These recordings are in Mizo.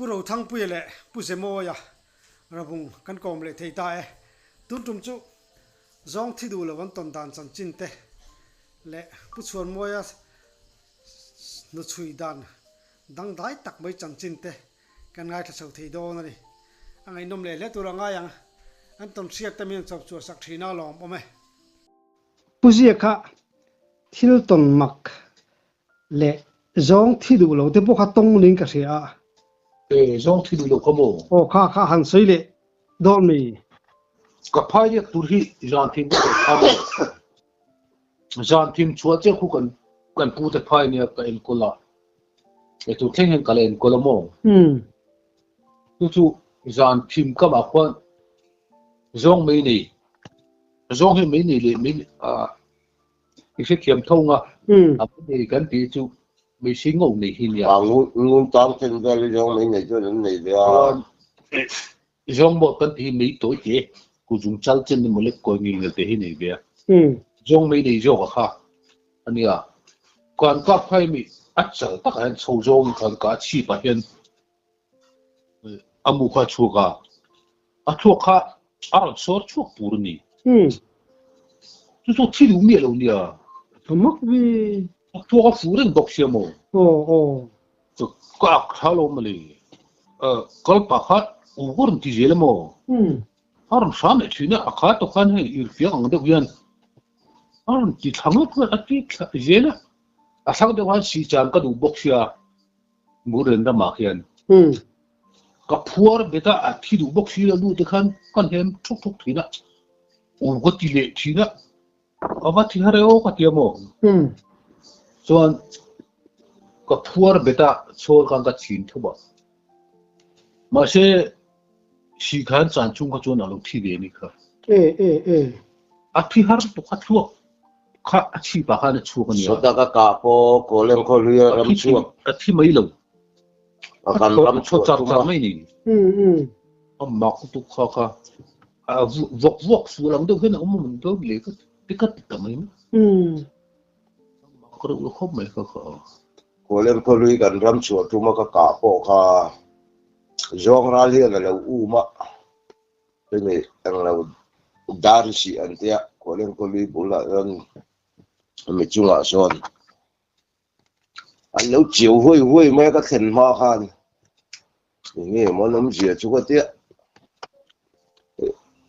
Pu Rothangpuia leh Pu Zemawia Rabung kan kawm leh thei ta e. Tun tum chu zawng thi duh lo an tawn dan chanchin te leh Pu Chhuanmawia hnuchhui dan dangdai tak mai chanchin te kan ngaithla chho thei dawn a ni. A ngaihnawm leh hle tur a ngai ang. An tawn hriat te min chawp chhuah sak thin a lawm awm e. Pu Zia kha thil tawn mak leh zawng thi duh lo te pawh kha tawng niin ka hria a. E, zawng thi duh lo kha maw? Aw kha kha han sawi leh dawn mi. Ka phai riak tur hi zan thim ka sawi kha maw? Zan thim chhuah chiah khu kan kan pu te phai nia ka enkawl a. E tur thleng hian ka la enkawl a maw? Chu chu zan thim kamah khuan zawng mai nei zawng hi mai nei leh mai I hrethiam tho nga, a mai nei kan tih chu mihring ngo nei hi nia. A ngun tang then vel hi zawng mai nei chuan an nei ve a. Chuan zawng maw kan tih hi mei tawi te, kuzung chal chen emaw lek kawi ngil ngil te hi nei ve a. Zawng mai nei zawk a kha a nia. Kan kap kha hemi a chal takah hian chho zawngin khan ka a chhipah hian a mu kha a chhuak a, a thluak kha a rawn sawr chhuak tur a ni. Chu chu thi duh miah lo nia. A mak ve. A thluak a fuh reng bawk sia maw? Aw aw. Chu ka ak tha lo mawle. Kal pah kha u ka rawn ti zel a maw? A rawn hram leh thin a, a kha tawh khan hei irhfiak ang deuh hian a rawn ti thla ngawt ngawt a ti thla zel a. A thlang deuh khan sihchan ka duh bawk sia. Murlen ramah khian ka phuar bet a, a thi duh bawk si lo nu te khan ka hnem thuk thuk thin a, u ka ti leh thin a, ka va thi har e aw ka ti a maw? Chuan ka phuar bet a, chhawl khan ka chhin thup a, mahse hri khan chan chhung kha chuan a lo thi ve a ni kha. A thi har lutuk a thluak. Kha a chhip ah khan a chhuak a nia. Sawta ka kah pawh Kawleng khaw hlui a ram chhuak. A thi mai lo. A kan ram chhuah char char mai ni. A mak lutuk kha kha. A vawk vawk sual ang deuh hian a awm awm dawn le ka ti ka ti ta mai mai. A mak reuh lo khawp mai kha kha. Kawleng khaw hlui kan ram chhuah tuma ka kah pawh kha zawng ral hian a lo um a. Hemi englo dar i sih an tia Khualeng khawlui bulah chuan hemi chungah sawn an lo chiau huai huai mai a ka thlen hma khan enge maw an awmzia chu ka tia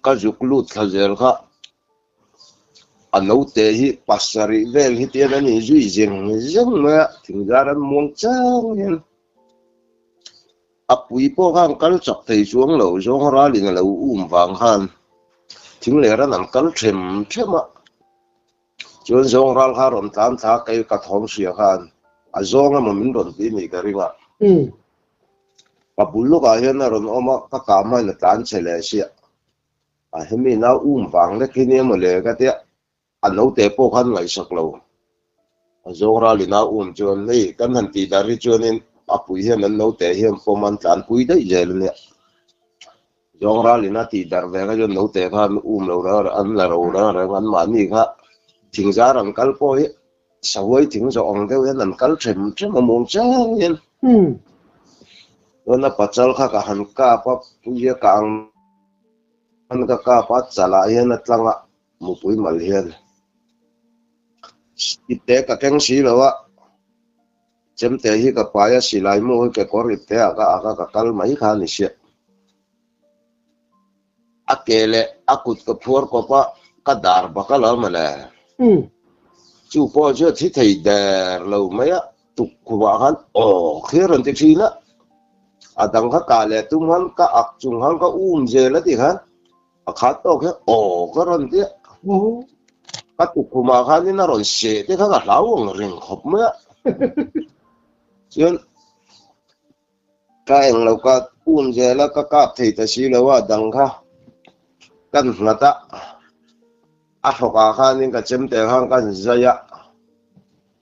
ka zuk lut thla zel kha a naute hi pasarih vel hi tian an inzui zeng zeng mai a thingzar an muang chang hian. A pui pawh khan kal chak thei chuang lo, zawng ralin a lo um vang khan thing leh ran an kal them them a. Chuan zawng ral kha rawn tlan thla kei ka thawm hria khan a zawng emaw min rawn ti nih ka ring a. Ka bul lawkah hian a rawn awm a, ka kah hmain a tlan che leh siah. A hemi nau um vang lek hi nia mawle ka tia. A naute pawh khan ngaihsak lo. A zawng ralin a um chuan hei kan han tih dar hi chuanin a pui hian an naute hian pawm an tlanpui daih zel a nia. Zawng ralin a tih dar ve kha chuan naute khan um lo reng an la ro reng reng an mahni kha thingzar an kal pawh hi sahuai thing zawh ang deuh hian an kal them them a muang chang hian. Chuan a pachal kha ka han kap a, puia ka ang ka kap a chalah hian a tlang a. Mupui mal hian ipte ka keng si lo a, chemte hi ka pai a, silai mu hi kekawr ipte ah ka ak a, ka kal mai kha a ni siah. A ke leh a kut ka phuar kawp a, ka dar bak a lo mawle. Chu pawh chu a thi thei der lo mai a, tukkhumah khan aw khi rawn ti thin a, a dang kha kah leh tum khan ka ak chung khan ka um zel a ti khan. A khat tawk hian aw ka rawn ti a, ka tukkhumah khanin a rawn seh te kha ka hlau ang reng khawp mai a. Chuan ka englo ka um zel a, ka kap thei ta si lo a, dang kha kan nghat a, a hrawkah khanin ka chemte khan ka zai a,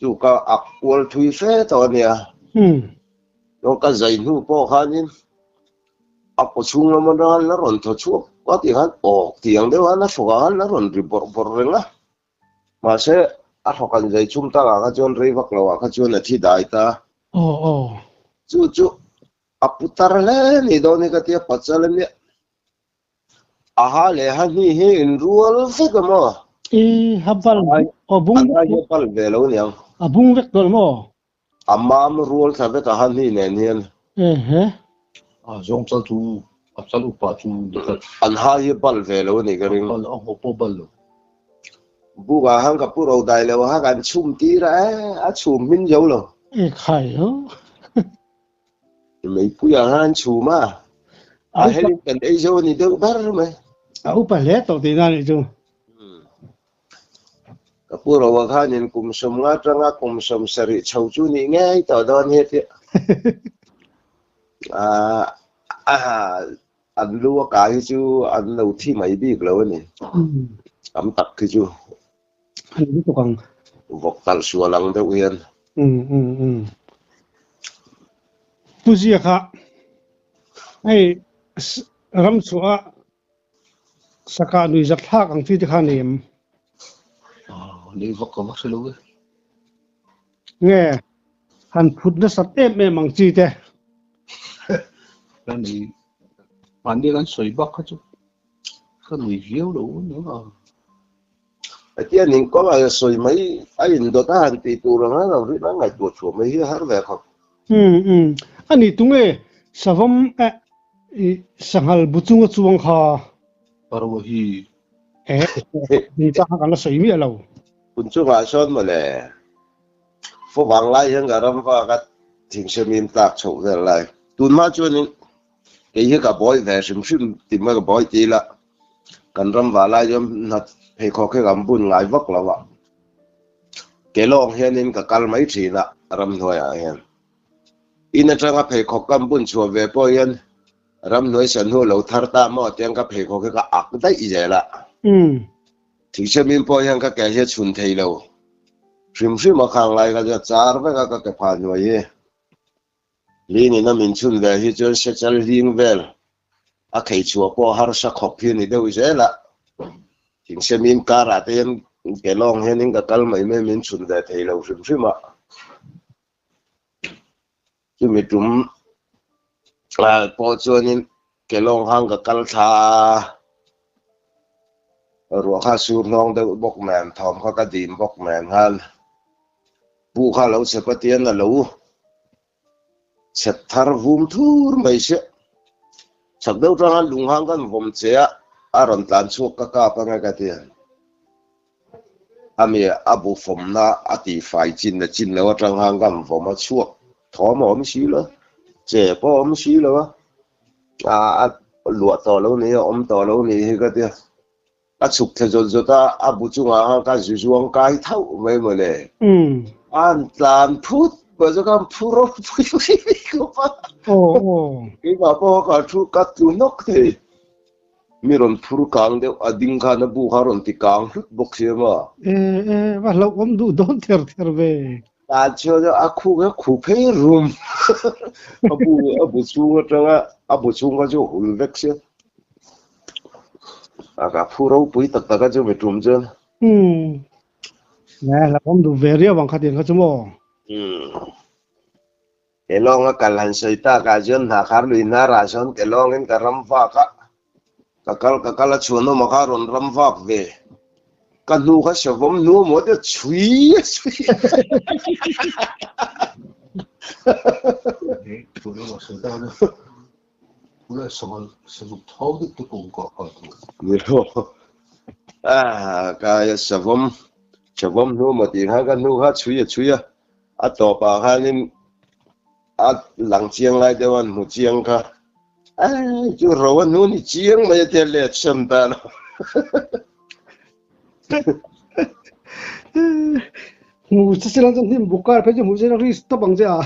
chu ka ak kual thui fe tawh a nia. Chuan ka zai hnu pawh khanin A kaw chhung lam atang khan la rawn thaw chhuak a tih khan awk tih ang deuh khan a hrawk ah khan la rawn ri bawrh bawrh reng a. Mahse a hrawk an zai chhum tak ah kha chuan rei vak lo ah kha chuan a thi dai ta. Aw aw. Chu chu. A putar hle ni dawn hi ka tia pachal ania. A ha leh ha hni hi in rual vek a maw? I ha bal aw bung An ai hi a bal ve lo aniang. A bung vek tawh maw? A mam rual thla vek a ha hni nen hian. Ehe. A zawng chal chu a chal upa chu nikhat. An ha hi a bal ve lo anih ka ring. Bal a haw pawh bal lo. Bukah khan ka pu ro dai lo a kan chhum tir a e a chhum hmin zo lo. E khai ho. Meipuiah khan an chhum a, a helin kan ei zo a ni deuh ber mai. A upa hle tawh tihna a nih chu. Ka pu Roa khanin kum 50 atanga kum 70 chho chu nih ngei tawh dawn hi a ti. An lu a kai hi chu an lo thi mai bik lo a ni. Tam tak khi chu. An lutuk ang. Vawk talh sual ang deuh hian. Um um um. Pu Zia kha hei ram chhuah a saka nui zat thlak ang chi te kha nei em? Ah, nei vak ka vak hre lo e. Nge han phut nasat em em ang chi te. Ka nei mahni kan sawi bak kha chu ka nui viau lo aniang a. Hetiang in kawng a sawi mai a indawt a han tih tur ang a lo rin a ngaihtuah chhuah mai hi a har ve khawp. Umm umm a ni tunge savawm eh i sanghal bu chunga chuang kha. Parwa hi. Eh ni ta kha kan la sawi miah lo. Hun chungah sawn mawle fawh vang lai hian ka ram vak a thingsemim tlak chhoh vel lai. Tunhma chuanin kei hi ka bawi ve hrim hrim ti mai ka bawi ti ila. Kan ram vah lai chuan hna pheikhawk hi kan bun ngai vak lo a, ke lawng hianin ka kal mai thin a ramhnuaiah hian. In atanga pheikhawk kan bun chhuah ve pawh hian ramhnuai san hnu lo thar ta maw tiang ka pheikhawk hi ka ak daih zel a. Thingsemin pawh hian ka ke hi a chhun thei lo hrim hrim a, khang lai kha chu a char vek a ka ke phah hnuai hi. Linin a min chhun ve hi chuan sechal hling vel a khei chhuah pawh harsa khawp hi a ni deuh zel a, thingsemin karah te hian ke lawng hianin ka kal mai mai min chhun ve thei lo hrim hrim a, chumi tum pawh chuanin ke lawng khan ka kal thla a, ruah kha sur hnawng deuh bawk nen thawm kha ka dim bawk nen khan buh kha lo chhe patian a lo Chhep thar vum thur mai sia. Chak deuh tanga lung hang kan vawm che a, a rawn tlan chhuak ka kap ange ka ti a. A mi a bu fawmna a tih fai chin leh chin lo atang hang kan vawm a chhuak thawm a awm si lo, che pawh a awm si lo a, a luah tawh lo ni, a awm tawh lo ni hi ka ti a. A chhuk thla zawt zawt a, a bu chungah khan ka zu zuang kai thauh mai mawle. An tlan phut pawh chu khan phu rawp pui pui khawp a. Keimah pawh ka thu ka tlu nawk thei. Mi rawn phur kang deuh a ding khan a bu kha rawn ti kang hlut bawk si a maw. E e va hlauhawm duh dawn ther ther ve. Tlan chuan a khu kha khu phei rum. A bu a bu chhung atanga a bu chhung kha chu hul vek sia. A ka phu ropui tak tak a chu mi tum chuan. Umm. Nge hlauhawm duh ve riau ang khatiang kha chu maw. Umm. Kelawng a kal han sawi tak ah chuan hna khar lui hnar ah sawn kelawng in ka ram vak a, ka kal ka kal a chhuanawm a kha rawn ram vak ve, ka hnu kha savawm hnu a maw te chhui a chhui a. Ka savawm savawm hnu a maw tih khan ka hnu kha chhui a chhui a. A tawpah khanin a lang chiang lai deuh a, an hmu chiang kha. Ai, chu ro a hnu ni chiang mai a tia let sawn ta lo. Hmu che chilang chuan hnim buk kar phei chu hmu che ri stop ang che a.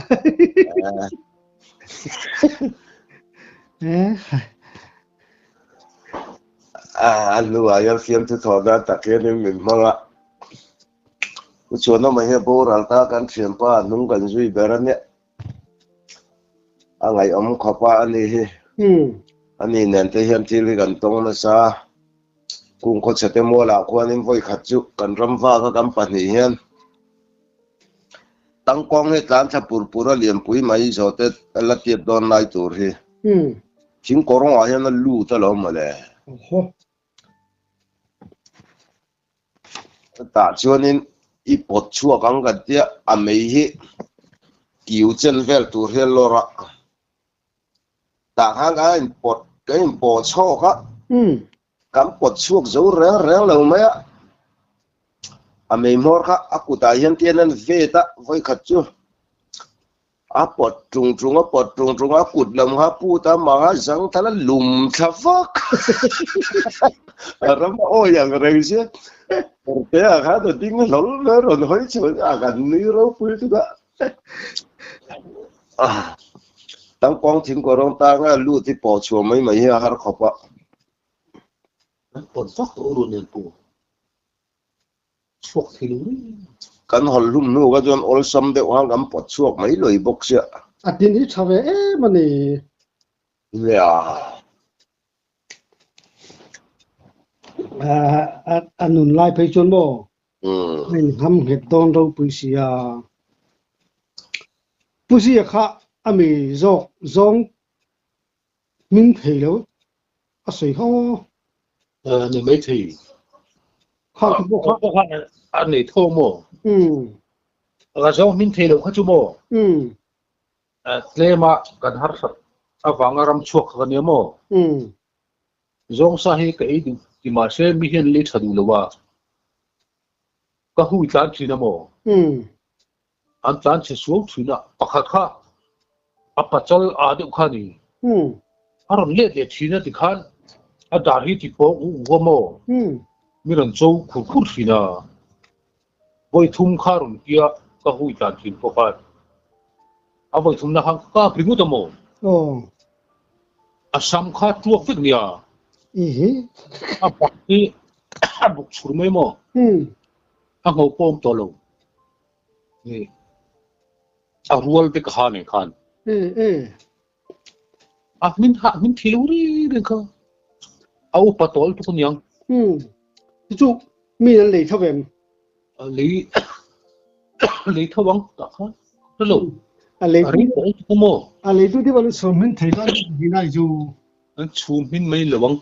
Eh. A hnuah hian fiamthu thawh dan tak hianin min hmang a. U Chuanawma hi a boral ta kan thianpa a hnung kan zui ber a nia. A ngaihawm khawp a ani hi. Ani nen te hian thil hi kan tawng nasa. Kung khawchhe te mualah khuanin vawi khat chu kan ram vak a kan pahnih hian. Tangkawng hi tlan thla pur pur a lianpui mai zawhte a la tiat dawn lai tur hi. Thing kawrawngah hian a lut alawm mawle. Tah chuanin i pawt chhuak ang kan tia a mei hi kiu chen vel tur hi a lawr a. Tah khan kan inpawt kan inpawh chhawk a. Kan pawt chhuak zo reng reng lo mai a. A mei hmawr kha a kutah hian tian an vet a, vawikhat chu a pawt tung tung a pawt tung tung a kut lam kha put a mah kha zang thal a lum thla vak. A ram a awi ang reng sia. Kawrte ah khan a ding hlawl mai a rawn hawi chho a kan nui ropui tuk a. Tangkawng thingkaw rawng tanga lut hi pawh chhuah mai mai hi a har khawp a. Kan pawt vak tawh ru nen pawh chhuak thei lo reng. Kan hawl hlum hnu kha chuan awlsam deuh khan kan pawt chhuak mai lawih bawk sia. A tin hi tha ve em a ni. Nia. A nun lai phei chuan maw? A inham nghet dawn ropui sia. Pu Zia kha a mi zawk zawng Hming thei lo a sawi ho. Ni mai thei. Kha chu pawh kha. Pawh khan a nei tho maw? Ka zawng hming thei lo kha chu maw? Tlema kan harsat avanga ram chhuak kha ka nia maw? Zawng sa hi ka ei duh ti mahse mi hian lei tha duh lo a. Ka hui tlan thin a maw? An tlan chhe suau thin a, pakhat kha a pachal aa deuh kha a ni. A rawn let leh thin a tikhan a dar hi ti pawng u u a maw? Mi rawn cho khur khur thin a, vawi thum kha a rawn tia ka hui tlan thin pawh khan a vawi thumna khan ka kap ringawt a maw? A sam kha tuak vek nia. A bak hi a buk chhur mai maw? A ngho pawm tawh lo. A rual vek a ha nen khan. A hmin ha hmin thi lo ri reng kha. A upa tawl tuk aniang. Chu mi an lei tho em? Lei lei tho ang tak kha. Hello. A lei a ring tawl tuk maw? A lei tu te ban chhum hmin thei lo ni nai chu. An chhum hmin mai lo ang.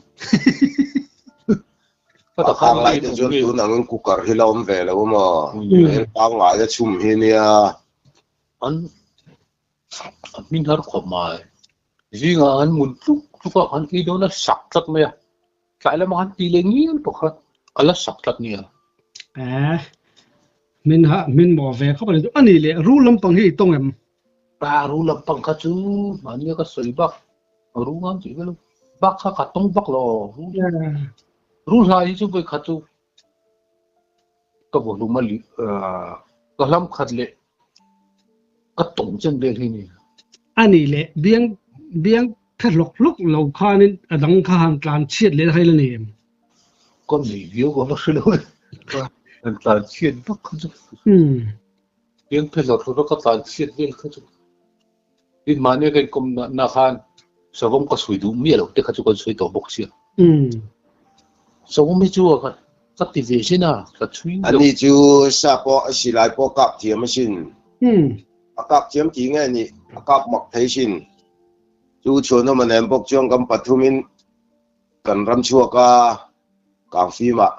A khang lai te chuan tun angin cooker hi la awm ve lo a maw? Hel pangngai a chhum hi nia. An a hming har khawp mai. Zingah an mun tluk tluk a, an ei dawn a sak tlat mai a. Tlai lamah an ti leh ngial bawk a, a la sak tlat nia. Eh, min ha min maw ve khawp a ni. A nih leh rul lampang hi i tawng em? Pa rul lampang kha chu mahnia ka sawi bak. Ru ngam tih velo. Bak kha ka tawng vak lo. Ru hlai hi chu vawi khat chu ka vaw hlum a li ka hlam khat leh ka tawng chen vel hi ni. A nih leh biang biang the hlawk hlawk lo khanin a dang kha han tlan chhiat leh hai la ni em? Ka nei viau ka va hre lo e. Han tlan chhiat vak kha chu. Biang the hlawk hlawk a ka tlan chhiat vel kha chu. Tin mahni ka inkawm na khan savawm ka sawi duh miah lo te kha chu kan sawi tawh bawk sia. Savawm hi chu ka ti ve sin a, ka chhui lo. Ani chu sa pawh a silai pawh a kap thiam asin. A kap thiam tih nge nih a kap mak thei sin. Chu chhuanawm a nem bawk chuan kan pathumin kan ram chhuak a, kangfimah.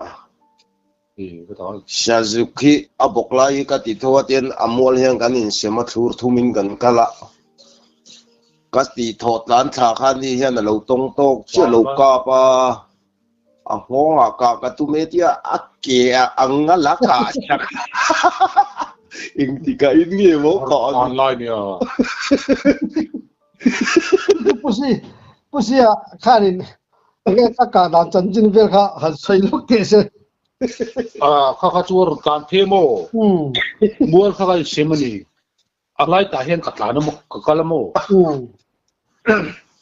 Sazuk hi a bawk lai hi ka ti tho a tian a mual hian kan insem a thlur thumin kan kal a, ka ti thawh tlan thla kha ni hian a lo tawng tawk chiah lo kap a, a nghawngah kah ka tum e tia a ke ah a ngal a kah chak engtikah in nge maw kah a ni. Online nia. Pusi Pusia khanin enge a kah dan chanchin vel kha han sawi lawk teh se. Kha kha chu a rawn tlan phei maw? Mual kha ka insem a ni. A lai tah hian ka tlan a maw, ka kal a maw?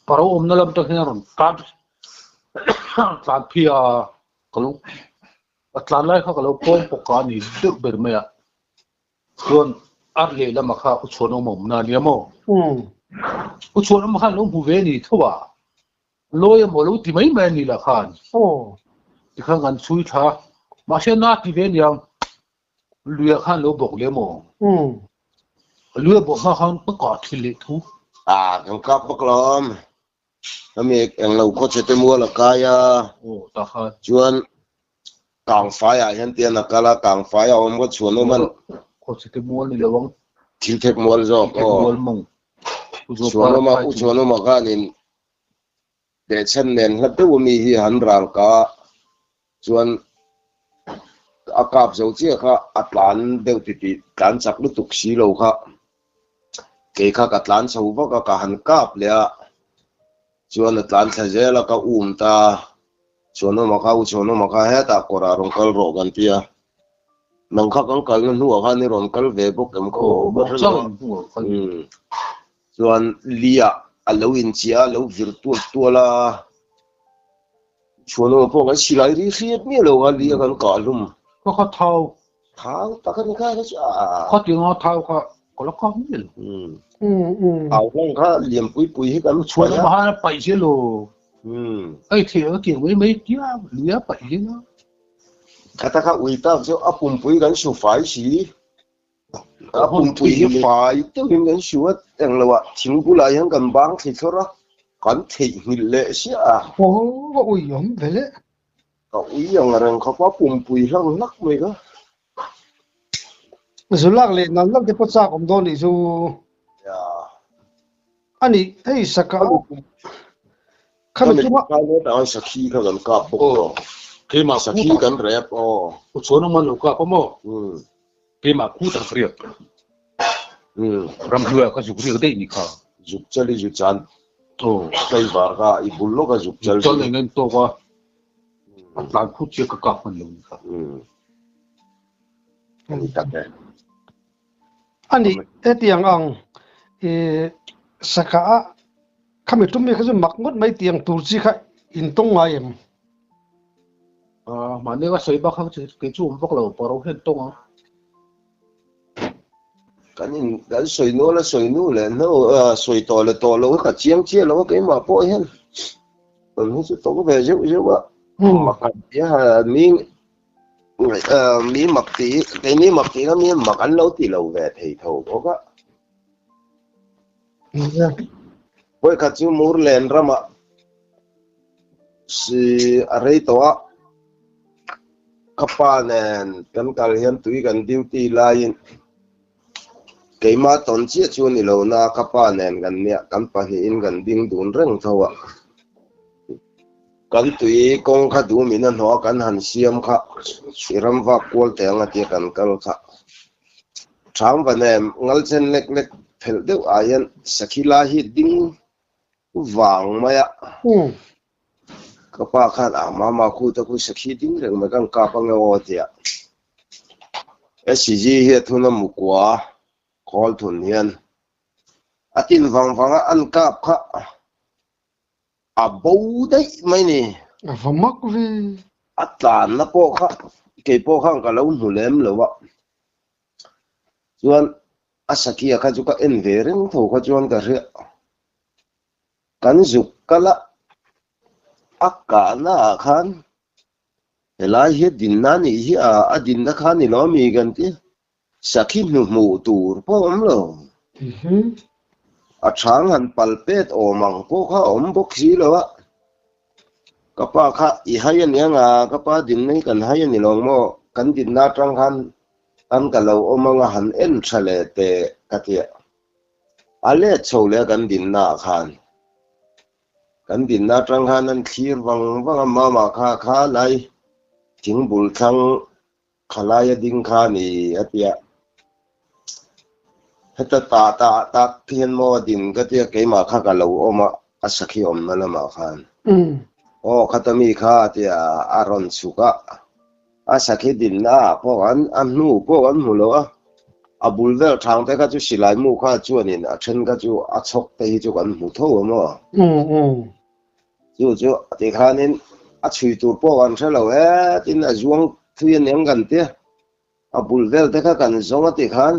Paro awmna lam tang hian a rawn tlan tlan phei a, ka lo a tlan lai kha ka lo pawng pawk a ni deuh ber mai a. Chuan ar lehlamah kha u chhuan awm awmna a nia maw? U chhuan awm khan lo hmu ve a ni tho a, lawi emaw lo ti mai mai a ni lah khan. Tikhan kan chhui tha, mahse na ti ve aniang, luiah khan lo bawk leh maw? Lui a bawh hma khan ka kah thil leh thu. A kan kap bawk lawm. Hemi englo khaw chhe te mual a kai a. Aw tah khan. Chuan Kangfai ah hian tian a kal a, Kangfai a awm ka chhuan awm an. Khaw chhe te mual ni lo ang. Thil thek mual zawk aw. Thil thek mual mawng. Chhuan awm a, u chhuan awm a khanin Tehchhan nen hla deuh ami hi han ral ka chuan a kap zo chiah kha a tlan deuh titih tlan chak lutuk si lo kha kei kha ka tlan chho vak a ka han kap leh a chuan a tlan thla zel a ka um ta Chhuanawma kha u Chhuanawma kha hetah kawrah rawn kal rawh kan ti a nang kha kan kalna hnuah khan i rawn kal ve bawk em khaw ka hre lo a Chuan Lia a lo inchiah a, a lo vir tual tual a. Chhuanawma pawh kan silai ri hriat miah lo a, Lia kan kah hlum. Kha kha thau. Thau tak a ni kha kha chu a. Kha tinga thau kha ka la kah miah lo. Thau hlang kha lianpui pui hi kan paih a. Chhuanawma khan a paih zel lo. Hei thei a tiang mai mai tia Lia a paih zel a. Khata kha ui tak chu a pumpui kan su fai si. A pumpui hi fai deuhin kan su a, englo ah thing bulah hian kan bang thli thlawr a, kan theihnghilh leh siah a. Aw ka ui awm ve le. Ka ui ang reng khawp a, pumpui hlang hlak mai ka. Zu lak leh nal nal te pawh chak awm dawn nih chu. A nih hei saka khami chunga. Sakhi kha kan kap bawk tawh. Keimah sakhi kan rep aw. U chuan awm an lo kap a maw? Keimah khu tak riak. Ramhnuai ah ka zuk riak daih ni kha. Zuk chal i zu chan. Tlaivar kha i bul lawk a zuk chal. Zuk chal eng en tawk a. A tlan khut chiah ka kap hman lo ni kha. Ani tak e. Ani hetiang ang i saka a khami tum mi kha chu mak ngawt mai tiang tur chi kha in tawng ngai em? Mahni ka sawi bak kha kei chu awm vak lo paro hian tawng ang. Kan in kan sawi nual a sawi nu leh hno sawi tawh leh tawh lo hi ka chiang chiah lo a keimah pawh hian kan hi chu tawng ve zeuh zeuh a mak an tia mi mi mak tih keini mak tih kha mi mak an lo ti lo ve thei tho bawk a. Vawikhat chu Murlen ramah Si a rei tawh a, ka pa nen kan kal hian tui kan duty laiin keimah tawn chiah chu a ni lo na, ka pa nen kan nia, kan pahnihin kan ding dun reng tho a. Kan tui kawng kha dumin a hnawh a, kan han siam kha i ram vak kual teh ang a tia kan kal kha. Thang va nem ngalchen lek lek phelh deuh ah hian sakhi lai hi ding vang mai a. Ka pa khan a mama khu ta khu sakhi ding reng mai kan kap ange aw tia. SCG hi a thun a mukua khawl thun hian a tin vang vang a an kap kha a bo daih mai ni. A va mak ve. A tlanna pawh kha kei pawh khan ka lo hmu lem lo a. Chuan a sakia kha chu ka en ve reng tho kha chuan ka hria. Kan zuk kal a, a kahna ah khan helai hi a dinna a nih hi a, a dinna kha a ni lo ami kan ti. Sakhi hnuhmuh tur pawh a awm lo. A chhang han pal pet awm ang pawh kha a awm bawk si lo a. Ka pa kha i hai a nia nga, ka pa dinna hi kan hai a ni lo ang maw? Kan dinna atang khan an ka lo awm anga han en tha leh teh ka ti a. A let chho leh a kan dinna ah khan. Kan dinna atang khan an thlir vang vang a, mama kha kha lai thingbul thlang Khalai a ding kha a ni a ti a, heta tah tah tak hian maw a din ka ti a, keimah kha ka lo awm a, a sakhi awmna lamah khan. Aw khata mi kha a ti a, a rawn chhuk a, a sakhi dinna ah pawh khan a hnu pawh kan hmu lo a, a bul vel thang te kha chu silai mu kha chuanin a then kha chu a chhawk te hi chu kan hmu tho a maw. Chu chu tikhanin a chhui tur pawh kan hre lo e tin a zuang thui a niang kan tia a bul vel te kha kan zawng a tikhan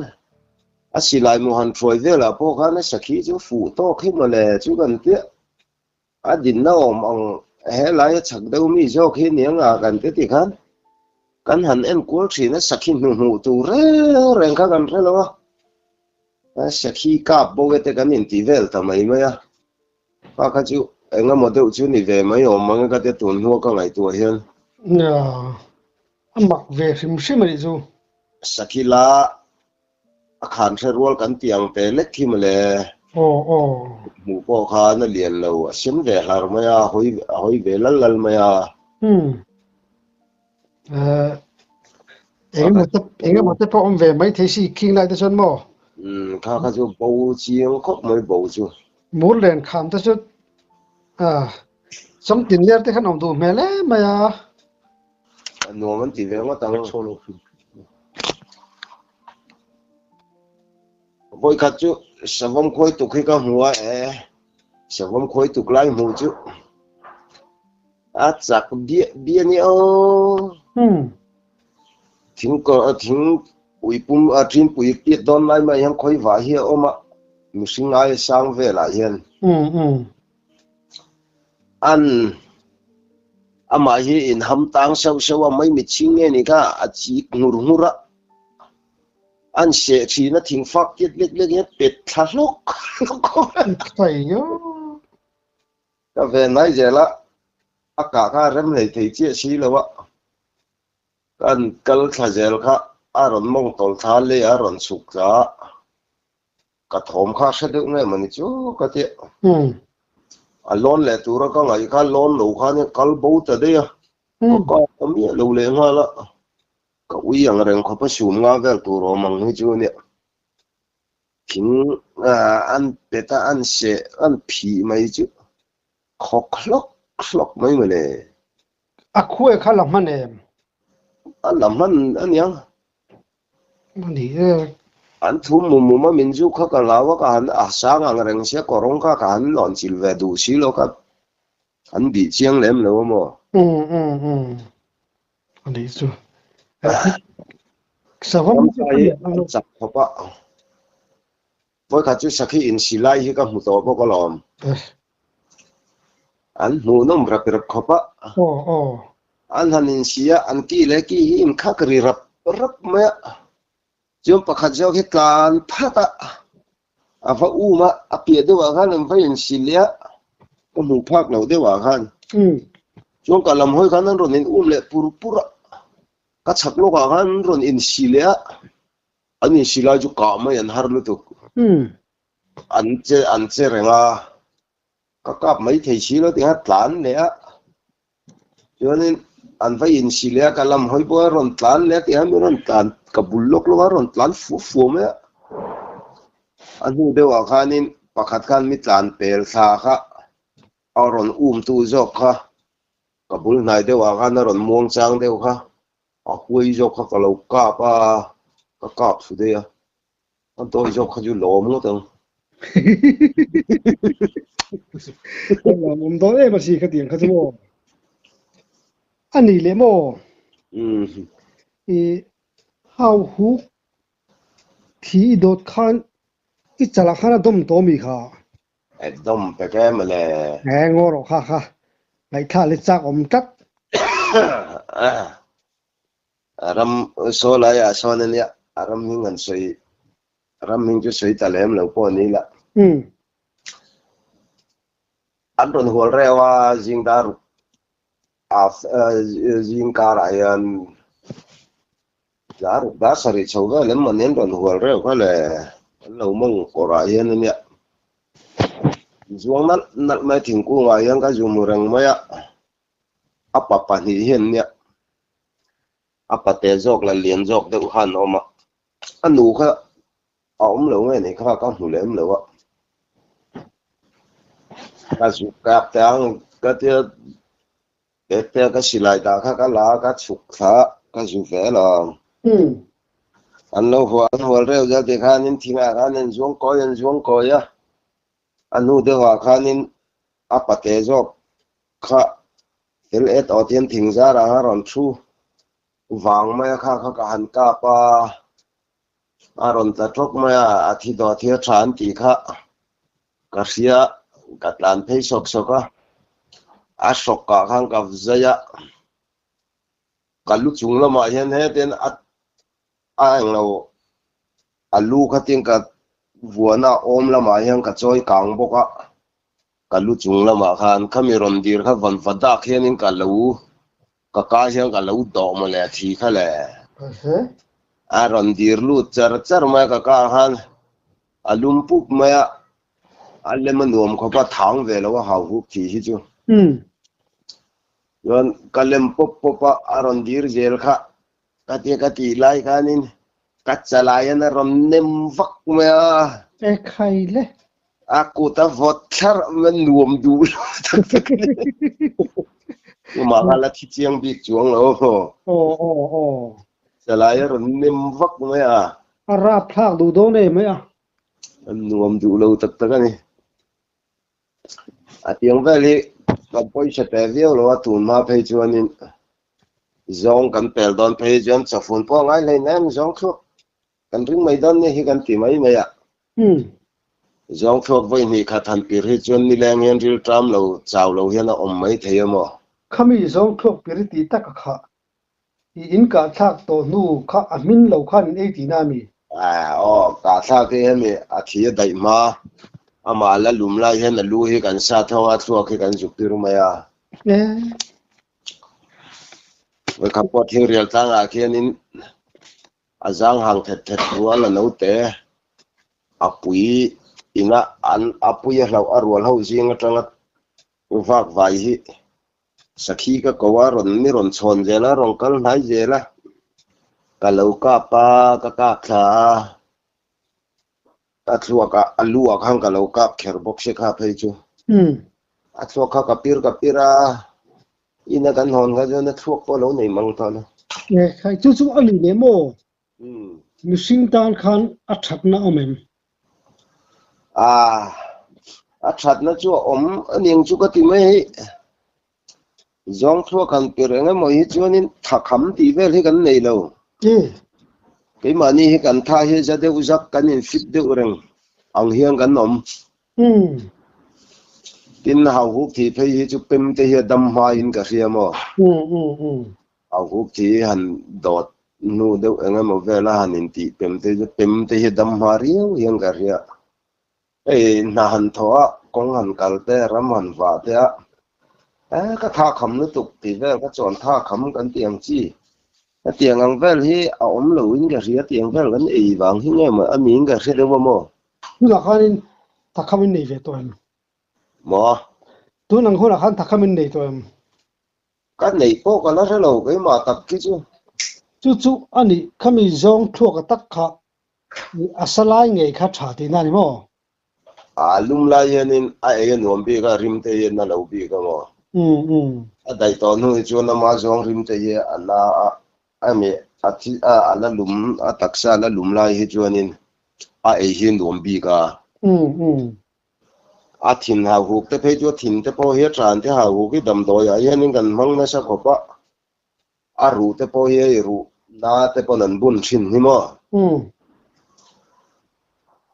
a silai mu han hruai velah pawh khan a sakhi chu fuh tawk hi mawle chu kan tia a dinna awm ang helai a chak deuh mi zawk hi niang a kan ti tikhan kan han enkual thin a sakhi hnuhmuh tur reng reng kha kan hre lo a. Sakhi kap bo e te kan inti vel ta mai mai a, kha kha chu eng emaw deuh chu ni ve mai awm ang e ka tia tun hnua ka ngaihtuah hian. Nia, a mak ve hrim hrim a nih chu. Sakhi la a khan hre rual kan tih ang te lek khi mawle. Aw aw. Hmuh pawh khan a lian lo, a sem ve hlar mai a, a hawi a hawi ve lal lal mai a. Umm. Eng emaw te eng emaw te pawh awm ve mai thei si khing lai te chuan maw? Umm kha kha chu bo chiang khawp mai bo chu. Mur len kham te chu ah chawngtin ler te khan awm duh hmel em mai a. A nuam an ti ve ngawt ang. Vawikhat chu savawm khawi tuk hi ka hmu a e, savawm khawi tuk lai hmuh chu a chak biah biah a nia aw. Thing kawr thing pui pum a ṭin pui piat dawn lai mai hian khawi vah hi a awm a, mihring aia sang velah hian. An amah hi inham tang sauh sauh a, mai mitchhing nge ni kha a chik nghur nghur a. An seh thin a thing fak tiat lek lek hian pet thla hlawk hlawk khawp a. Ka ve nai zel a, a kah kha a rem hlei thei chiah si lo a. Kan kal thla zel kha a rawn mawng tawl thla lei a rawn chhuk thla a, ka thawm kha a hre deuh nge mawni chu ka ti a. A lawn leh tura ka ngaih kha lawn lo khan kal bo ta daih a, ka kap ta miah lo leh nghal a. Ka ui ang reng khawp a sum nga vel tur awm ang hi chu nia. Thing an pet a, an seh, an phih mai chu khawk hlawk hlawk mai mawle. A khuai kha la hman em? A la hman a niang. A ni e. An thu mum mum a min zu kha ka hlau a, ka han a sang ang reng sia kawrawng kha ka han lawn chilh ve duh si lo ka han bih chiang lem lo a maw? Um um um. A nih chu. Savawm chu ka lian ang chak khawp a. Vawikhat chu sakhi insi lai hi ka hmu tawh bawk alawm. An hmuhnawm rap rap khawp a. Aw aw. An han insi a, an ki leh ki hi inkhak ri rap rap mai a. Chuan pakhat zawk hi tlan phat a, a va um a, a piah deuhah khan an va insi leh a, ka hmuh phak loh deuhah khan. Chuan ka lam hawi khan an rawn in um leh pur pur a, ka chhak lawkah khan an rawn insi leh a, an insi lai chu kah mai an har lutuk. An che an che reng a, ka kap mai thei si lo tih khan tlan leh a, Chuanin an va insi leh a, ka lam hawi pawh a rawn tlan leh a tih hian min rawn tlan, ka bul lawk lawk a rawn tlan fuh fuh mai a. A hnu deuhah khanin pakhat khan mi tlan pel thla kha a rawn um tu zawk kha, ka bul hnai deuhah khan a rawn muang chang deuh kha, a huai zawk kha ka lo kap a, ka kap thlu daih a. A dawi zawk kha chu lawm ngawt ang. Lawm awm dawn em a si kha tiang kha chu maw. A ni leh maw? I hau huk thi i dawt khan i chalah khan a dawm tawh mi kha. E dawm pek em a le. E ngaw rawh kha kha ngaihthlak leh chak awm tlat. Ram saw laiah sawn a nia, a ram hming an sawi, ram hming chu sawi ta lem lo pawh a ni la. An rawn hual reuh a, zing dar zing karah hian dar ruk dar sarih chho vel em mawni an rawn hual reuh kha le, an lo mawng kawrah hian a nia. Zuang nalh nalh mai thingkungah hian ka zu hmu reng mai a, a pa pahnih hian nia. A pate zawk la lian zawk deuh khan a awm a, a nu kha a awm lo nge ni kha ka hmu lem lo a. Ka zuk kap te ang ka tia bag te ka silai dah kha ka la a ka chhuk thla a ka zu ve alawm. An lo hual an hual reuh zel tih khanin thingah khan an zuang kawi an zuang kawi a, a hnu deuhah khanin a pate zawk kha Fel et awt hian thing zarah a rawn thu vang mai a, kha kha ka han kap a, a rawn tla tawk mai a, a thi dawt hi a tha an tih kha ka hria, ka tlan phei sawk sawk a, a hrawk ah khan ka zai a, ka lu chung lamah hian hetian a a englo a lu khatin ka. Vuana awm lamah hian ka chawi kang bawk a, ka lu chung lamah khan khami rawn dir kha vawn va dak hianin ka lo ka ka hian ka lo dawh mawle a thi kha le. A rawn dir lut char char mai a ka ka ah khan a lum pup mai a, a lem a nuam khawp a thang ve lo a hau huk thi hi chu. Chuan ka lem pawp pawp a, a rawn dir zel kha Ka tia ka tih lai khanin ka chalaiin a rawn nem vak mai a. E khai le. A kut a vawt thlarh mai a, nuam duh lo tak tak a ni. Tumah kha la thi chiang bik chuang lo. Aw aw aw. Chalai a rawn nem vak mai a. A rapthlak duh dawn em mai a. A nuam duh lo tak tak a ni. A tiang vel hi kan pawisa pe viau lo a, tun hma phei chuanin zawng kan pel dawn phei chuan chawfun pawh a ngai hlein em zawng thluak kan ring mai dawn nia hi kan ti mai mai a. Zawng thluak vawi hnih khat han pir hi chuan nileng hian ril ṭam lo chau lo hian a awm mai thei a maw? Khami zawng thluak pir i tih tak a khah. I in kah thlak tawh hnu kha a hmin lo khan in ei tihna a mi? Aw, kah thlak hi hemi a thi a daih hma, amah la lum lai hian a lu hi kan sa thawng a, thluak hi kan zuk tir mai a. Vawikhat pawh thingrial tlangah khianin a zang hang thet thet rual a naute a pui ina an a pui a hlauh a rual ho zing atanga vak vai hi Sakhi ka ko a, rawn mi rawn chhawn zel a, rawn kal hnai zel a, ka lo kap a, ka kap thla a, a thluak ah a lu ah khan ka lo kap kher bawk se kha phei chu. A thluak kha ka pir ka pir a, ina kan hawn kha chuan a thluak pawh a lo nei mang tawh lo. Khai chu chu a ni leh maw? Mihring tan khan a thatna awm em? A, a thatna chu a awm a ning chu ka ti mai hei. Zawng thluak han pir eng emaw hi chuanin thakham tih vel hi kan nei lo. Keimahni hi kan tha hi za deuh zak kan infit deuh reng ang hian kan awm. Tin, hauhuk thih phei hi chu pem te hi a dam hmain ka hria maw? Hauhuk thih hi han dawt hnu deuh eng emaw vel a han intih pem te chu pem te hi dam hma riau hian ka hria. Hei hna han thawh a, kawng han kal te, ram han vah te a, eh ka tha kham lutuk tih vel ka chuan tha kham kan tih ang chi. Hetiang ang vel hi a awm lo in ka hria, tiang vel kan ei vang hi nge maw a niin ka hre deuh a maw? Tunah khanin thakham in nei ve tawh em? Maw? Tun ang hunah khan thakham in nei tawh em? Ka neih pawh ka la hre lo keimah tak khi chu. Chu chu a nih khami zawng thluaka tak kha a sa lai ngei kha tha tihna a ni maw? A lum lai hianin a ei a nuam bik a, rim te hi a na lo bik a maw? A daih tawh hnu hi chuan ama zawng rim te hi a la a, a mi a thi a a la lum a taksa a la lum lai hi chuanin a ei hi a nuam bik a. A thin hauhuk te phei chu a thin te pawh hi a tan te hauhuk hi damdawiah hianin kan hmang nasa khawp a, a ruh te pawh hi hei ruh na te pawn an bun thin hi maw?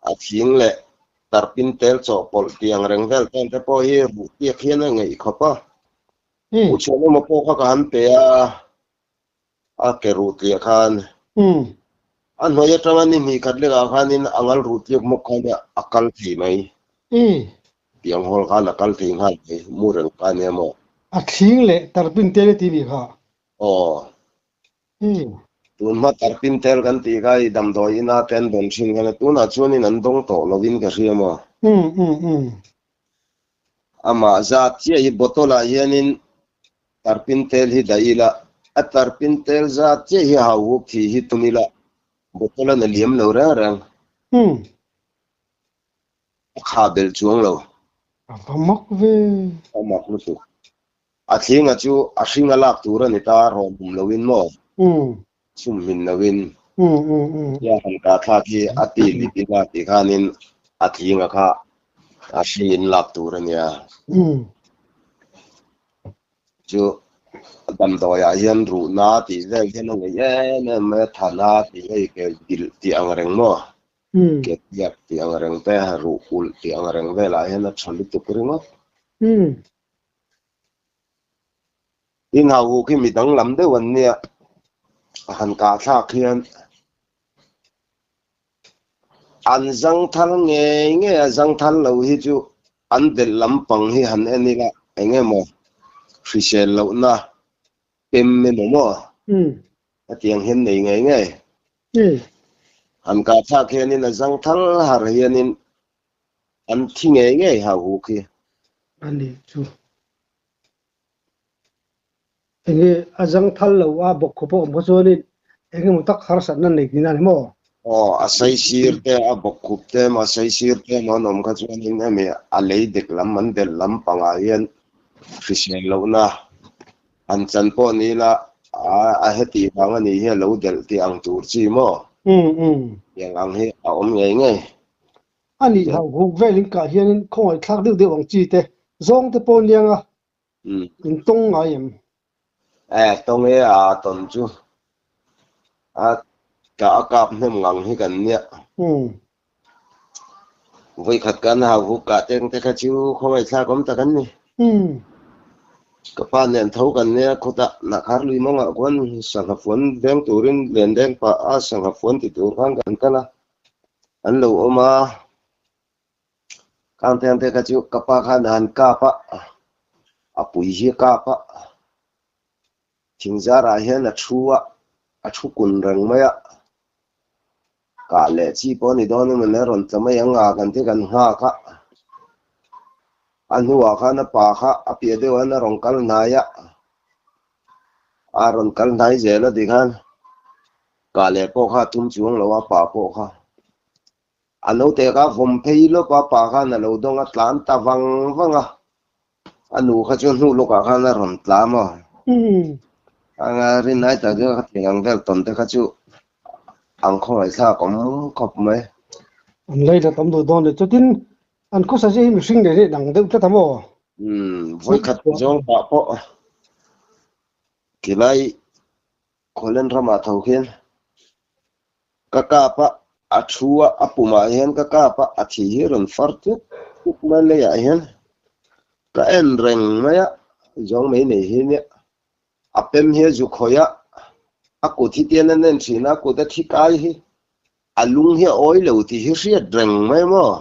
A thing leh tarpin tel chawhpawlh tiang reng vel tan te pawh hi ruh tiak hian a ngeih khawp a. U Chhuanawma pawh kha ka han pe a. A ke ruh tliah khan a hnuai atanga ni hnih khat lekah khanin a ngal ruh tliak hmawk khan a kal thei mai. Tiang hawl khan a kal thei nghal mai, mu reng kha ania maw? A thling leh tarpin tel i ti mi kha. Aw. Tun hma tarpin tel kan tih kha i damdawi ina te an dawn thin khan a, tunah chuanin an dawng tawh lovin ka hria maw? Amah zat chiah hi bottle ah hianin Tarpin tel hi dah ila, a tarpin tel zat chiah hi hau hup thih hi tum ila, bottle a na liam lo reng reng. A kha belh chuang lo. A va mak ve. A mak lutuk. A thlinga chu a hring a lak tur a ni ta, rawn hum loin maw? Chhum hmin loin. Tia han kah thlak hi a ti lip ila tih khanin a thlinga kha a hringin lak tur a nia. Chu damdawiah hian ruhna tih vel hian a ngeih em em mai a, thana tih hei ke bilh tih ang reng maw? Ke piak tih ang reng te, ruh ulh tih ang reng velah hian a tha lutuk ringawt. Tin hauhuk hi mi danglam deuh an nia, a han kah thlak hian. An zangthal ngei ngei a, zangthal lo hi chu an delh lampang hi han en ila eng emaw hrisel lohna pem emaw maw hetiang hian nei ngei ngei. Han kah thlak hianin a zangthal har hianin an thi ngei ngei hau huk hi. A nih chu. Enge a zangthal lo a bawk khaw pawh awm kha chuanin eng emaw tak harsatna nei tihna a ni maw? Aw, a saisir te, a bawkkhup te emaw, a saisir te emaw an awm kha chuanin hemi a lei dek lam, an delh lam pangah hian hrisel lohna han chan pawh ni ila a heti vang a nih hi a lo delh tih ang tur chi maw? Tiang ang hi a awm ngei ngei. A nih hauhuk velin kah hianin khawngaihthlak deuh deuh ang chi te zawng te pawh aniang a. In tawng ngai em? E, tawng e a tawn chu. A ka a kap hnem ngang hi kan nia. Vawikhat kan hau huk kah teng te kha chu khawngaihthlak awm tak an ni. Ka pa nen tho kan nia khawtah Nakhar lui mawngah khuan sangha fuan veng turin len deng pah a sangha fuan ti tur khan kan kal a. An lo awm a. Kangteng te kha chu ka pa khan a han kap a, a pui hi a kap a, thingzarah hian a thu a, a thu kun reng mai a, kah leh chi pawh a ni dawn emaw ni a rawn tla mai ang a kan ti kan nghak a, a hnuah khan a pa kha a piah deuh hian a rawn kal hnai a, a rawn kal hnai zel a tikhan kah leh pawh kha a tum chuang lo a, pa pawh kha. A naute kha vawm phei lawp a, pa khan a lo dawng a, tlan ta vang vang a. A nu kha chu hnu lawkah khan a rawn tla maw? Anga rinai tak chu ka thing ang vel tawn te kha chu ang khawngaihthlak awm khawp mai. An lei la tam duh dawn leh chutin an khawsa zia hi mihring leh leh dang deuh tlat a maw? Umm, vawikhat zawng pah pawh khilai Khawlen ramah tho khian ka kap a, a thu a, a pumah hian ka kap a, a thi hi rawn far tut tut mai leiah hian ka en reng mai a, zawng mai nei hi nia, a pem hi a zu khawih a, a kut hi tian an en thin a, a kut a thi kai hi a lung hi a awi lo tih hi hriat reng mai maw?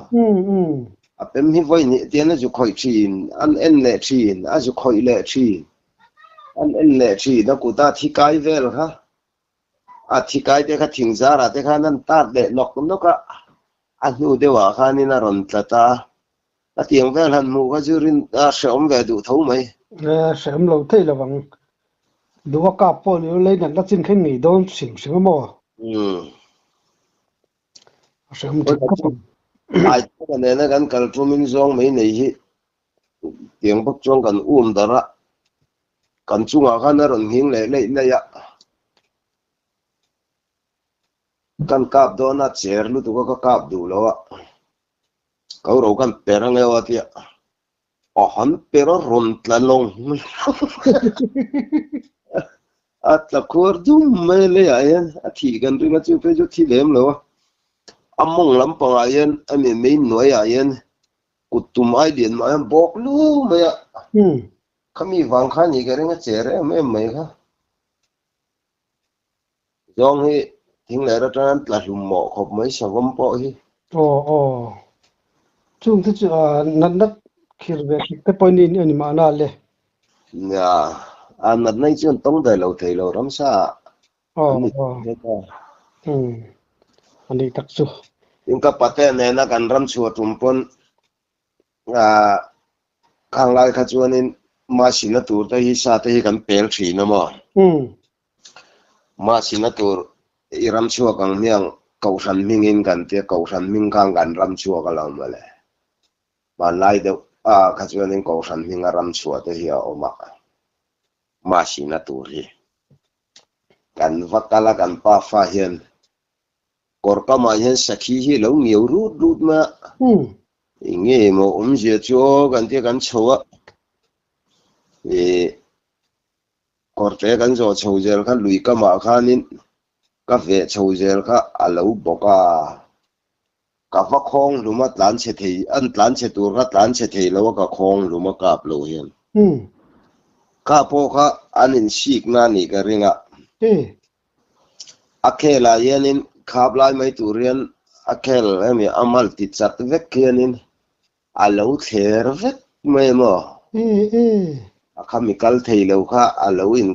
A pem hi vawi hnih tian a zu khawih thin, an en leh thin, a zu khawih leh thin, an en leh thin, a kut a thi kai vel kha. A thi kai te kha thing zarah te khan an tat leh nawk nawk a, a hnu deuhah khanin a rawn tla ta. A tiang vel han hmuh kha chu rin a hrehawm ve duh tho mai. Hrehawm lo thei lo ang. Duha kap pawh ni lei natna chin kha ngei dawn hrim hrim a maw? A hrehawm thin khawp ang. Ai ka nena kan kal tumin zawng mai nei hi tiang bawk chuan kan um darh a. Kan chungah khan a rawn nghing leh leih leih a, kan kap dawn a, chair lutuk a ka kap duh lo a, ko ro kan per ang eo a tia, a han per a rawn tla lawng a tla khuar dum mai leiah hian a thih kan ring a, chu phei chu thi lem lo a, a mawng lampangah hian a mi mei hnuaiah hian kut tum ai lian mah hian bawk lu mai a. Khami vang kha ni ka ring a che rem em mai kha. Zawng hi thing leh atang an tla hlum mawh khawp mai savawm pawh hi. Aw aw. Chung te chu natna khir ve khek te pawh ni a ni mahna le. Nia, a natna hi chu an tawng ve lo thei lo ramsa ah. Aw aw. Umm. A nih tak chu. Tin ka pate nena kan ram chhuah tum pawn Khang lai kha chuanin mahsina tur te hi sa te hi kan pel thin a maw? Mahsina tur i ram chhuak ang hmiang Kohhran hmingin kan tia, Kohhran hming khan kan ram chhuak a lo mawle. Hmanlai deuh ah kha chuanin Kohhran hminga ram chhuah te hi a awm a, mahsina tur hi kan va kal a kan pafa hian Kawr kamah hian sakhi hi a lo ngiau rut rut mai a, eng nge maw awmzia chu aw kan tia kan chho a, ih kawrte kan zawh chho zel kha lui kamah khanin ka veh chho zel kha a lo bawk a, ka va khawng hlum a tlan chhe thei an tlan chhe tur kha tlan chhe thei lo a ka khawng hlum a kap lo hian. Kha pawh kha an insikna a nih ka ring a. A khelah hianin khap lai mai tur hian a khel hemi a mal ti chat vek hianin a lo thler vek mai maw? A khami kal thei lo kha a lo in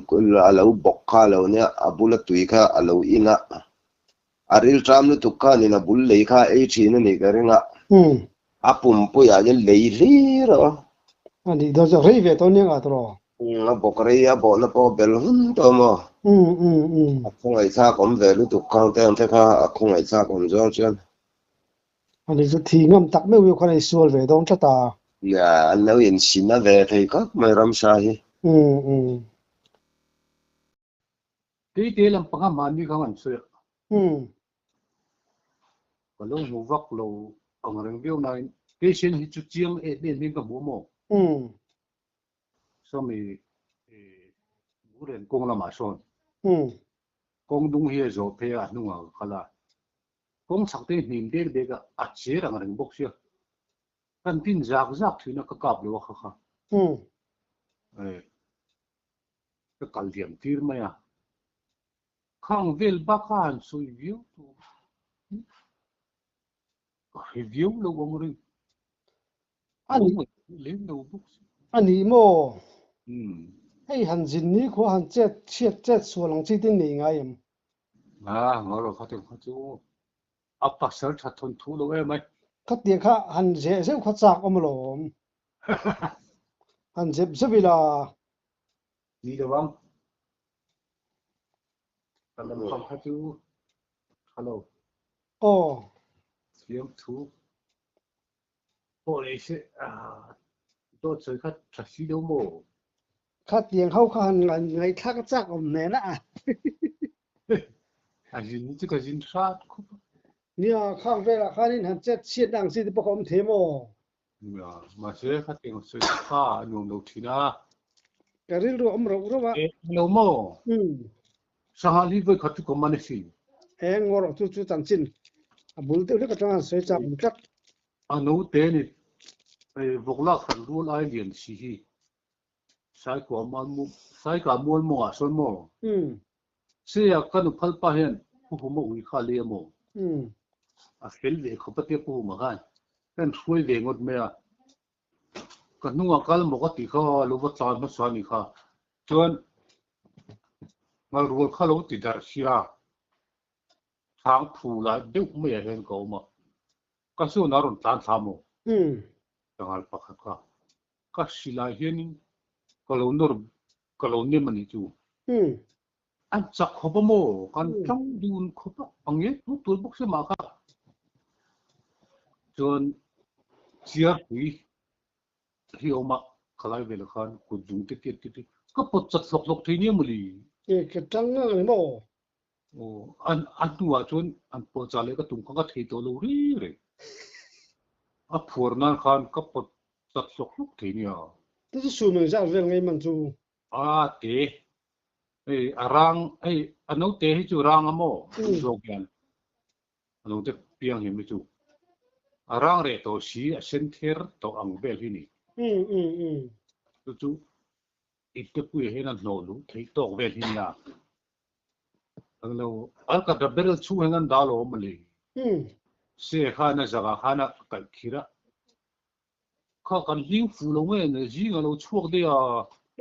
a lo bawk kha a lo nia, a bula tui kha a lo in a, a rilṭam lutuk khanin a bul lei kha a ei ṭhin a nih ka ring a, a pumpuiah hian lei hlir a awm. A nih dawn chu rei ve tawh nia ngah tawh. A bawk rei a bawhna pawh a bel hun tawh maw? A khawngaihthlak awm ve lutuk khang te ang te kha a khawngaihthlak awm zawng chuan. Ani chu thi ngam tak meuh meuh khan a insual ve dawn tlat a. Nia, an lo insina ve thei khawp mai ramsa hi. Keite lam panga mahni kha an sawi a. Ka lo hmu vak lo ang reng viau nain patient hi chu chiang em em hian ka hmu a maw? Sawmi Buren kawng lamah sawn kawng dung hi a zawh phei a, a hnungah ka kal a. Kawng chhak te hnim dek dek a, a cher ang reng bawk sia. Kan tin zak zak thin a, ka kap lo a kha kha. Ka kal diam tir mai a. Khang vel bak a han sawi viau tawh a. Ka hre viau lo ang reng. Ani lem lo bawk si. Ani maw? Hei han zin ni khua han chet chhiat chet sual ang chi tin nei ngai em? A, ngaw kha te kha chu a pasal tha thawn thu lo em ai. Khatiang kha han zeh zeuh kha chak awm alawm. Han zep zep ila. Ni lo ang. Ka lam pang kha chu tha lo. Aw. Siam thu. Pawh leh se dawt sawi kha tha si lo maw? Khatiang ho kha han ngaihthlak a chak awm nen a. A zin hi chu ka zin hrat khawp a. Nia, khang velah khanin han chet chhiatna ang chi te pawh ka awm thei maw? Nia, mahse khatiang sawi kha a nuam lo thin a. Ka rilru a awm rauh rauh a. E lo maw? Sangha li vawi khat chu ka man asin. Eng ngaw rawh chu chu chanchin a bul deuh hlek atanga han sawi chak awm tlat. A naute ni vawk lak hran rual ai lian si hi Saikua mual Saika mual mawngah sawn maw? Seia ka nu phal pa hian Pu Huma ui kha a lei a maw? A fel ve khawp a tia Pu Huma khan ka in hruai ve ngawt mai a. Ka hnungah kal maw ka tih kha lo va tlan hmasa a nih kha. Chuan ngalrual kha lo ti darh sia thang phu lai deuh maiah hian ka awm a. Ka sawn a rawn tlan thla maw? Tangal pakhat kha ka hrilh ah hianin ka lo nawr ka lo nem a nih chu. An chak khawp a maw? Kan tlang dun khawp a, a nge tur tur bawk si mah kha. Chuan chiarpui hi a awm a, khalai velah khan kut zung te tiat te ka pawt chat hlawk hlawk thei nia mawle. E, ka tang ngang a ni maw? Aw, an a hnuah chuan an pawh chah leh ka tum kha ka thei tawh lo ri reng. A phuar nan khan ka pawt chat hlawk hlawk thei nia. Chu chu sum engzat vel ngei man chu? A te, hei a rang, hei a naute hi chu rang a maw? Duh zawk hian a naute piang hiam hi chu a rang reh tawh si, a sen ther tawh ang vel hi ni. Chu chu iptepuia hian a hnawh luh theih tawk vel hi nia. Lo al ka da barrel chhung hian an dah lo awm mawle. Se khan a zakah khan a kaih khir a. Kha kan hling fuh lo nge ne zing a lo chhuak daih a.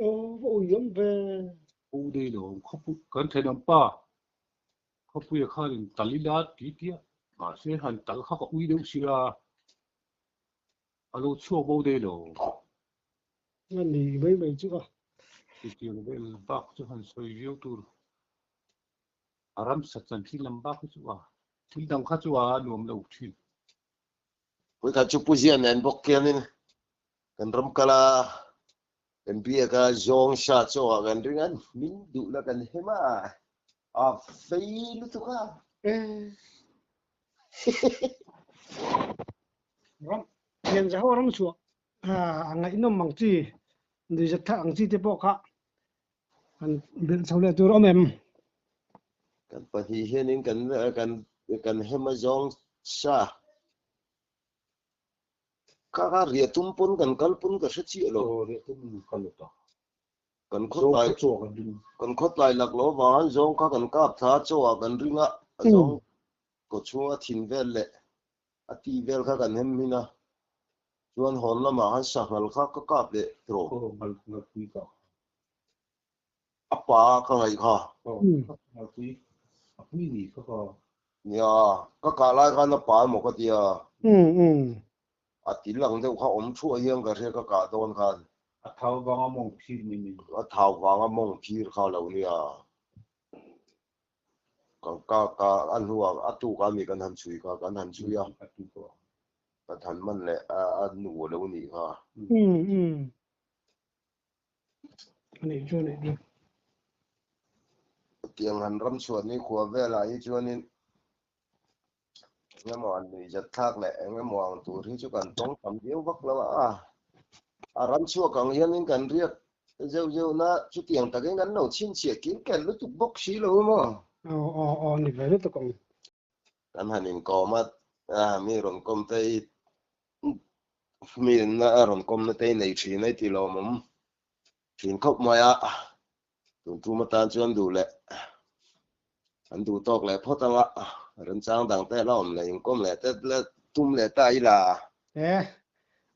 Aw va ui awm ve. Pu daih lo awm khawpui kan thenawm pa khawpuia khan in tal ila ti tia mahse han tal kha ka ui deuh sia a lo chhuak bo daih lo. A ni mai mai chu a. Chutiang vel bak chu han sawi viau tur a ramsa chan thil lam bak hi chu a thil dang kha chu a nuam lo thin. Puikhat chu Pu Zia nen bawk khianin kan ram kal a, kan biak a, zawng sa chaw ah kan ring a, min duh la kan hem a, a fei lutuk a. Ram, thian za ho ram chhuah a ngaihnawm ang chi, nuihzat thak ang chi te pawh kha kan belh chho leh tur awm em? Kan pahnih hianin kan kan kan hem a zawng sa. Kha kha riah tum pawn kan kal pawn ka hre chiah lo. Aw riah tum kal lo ta. Kan khawtlai kan khawtlai lak lo avangin zawng kha kan kap thla a chaw ah kan ring a, a zawng kaw chhunga thin vel leh. A ti vel kha kan hem hmin a, chuan hawn lamah khan sanghal kha ka kap leh tawh. Aw ngalpui ka. A pa ka ngaih kha. Aw ngalpui a pui ni kha ka. Nia, ka kah lai khan a pa emaw ka tia. A til ang deuh kha awm thuah hian ka hria ka kah dawn khan. A thau vanga mawng phir mai mai. A thau vanga mawng phir kha lo nia. Kan ka ka a hnuah a tuk a mi kan han chhui kha kan han chhui a. A tuk a. Ka than man leh a a nu a lo nih kha. Um um. A nih chu a nih chu. Tiang han ram chhuah ni khua velah hi chuanin engemaw an nuihzat thlak leh engemaw ang tur hi chu kan tawng tam viau vak lo a. A ram chhuak ang hianin kan riak zeuh zeuh na chutiang takin kan lo chhinchhiah kil kel lutuk bawk si lo maw? Aw aw aw ni ve lutuk ang. Kan han inkawm a, mi rawn kawm te hi mi na a rawn kawm na te hi nei thin a i ti lawmawm thin khawp mai a. Tun tum atan chuan duh leh an duh tawk leh phawt anga remchang dang te la awm leh inkawm leh te la tum leh ta ila. E,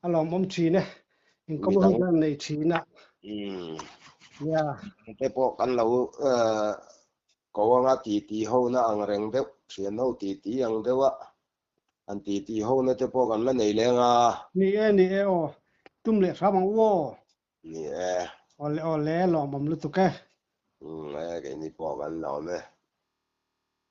a lawmawm thin e, inkawm hun kan nei thin a. Umm. Nia. Te pawh kan lo ko anga titi ho na ang reng deuh, thian ho titi ang deuh a, an titi ho na te pawh kan la nei leng a. Ni e, ni e aw, tum leh hram ang u aw. Ni e. Awle awle lawmawm lutuk e. Umm e keini pawh kan lawm e.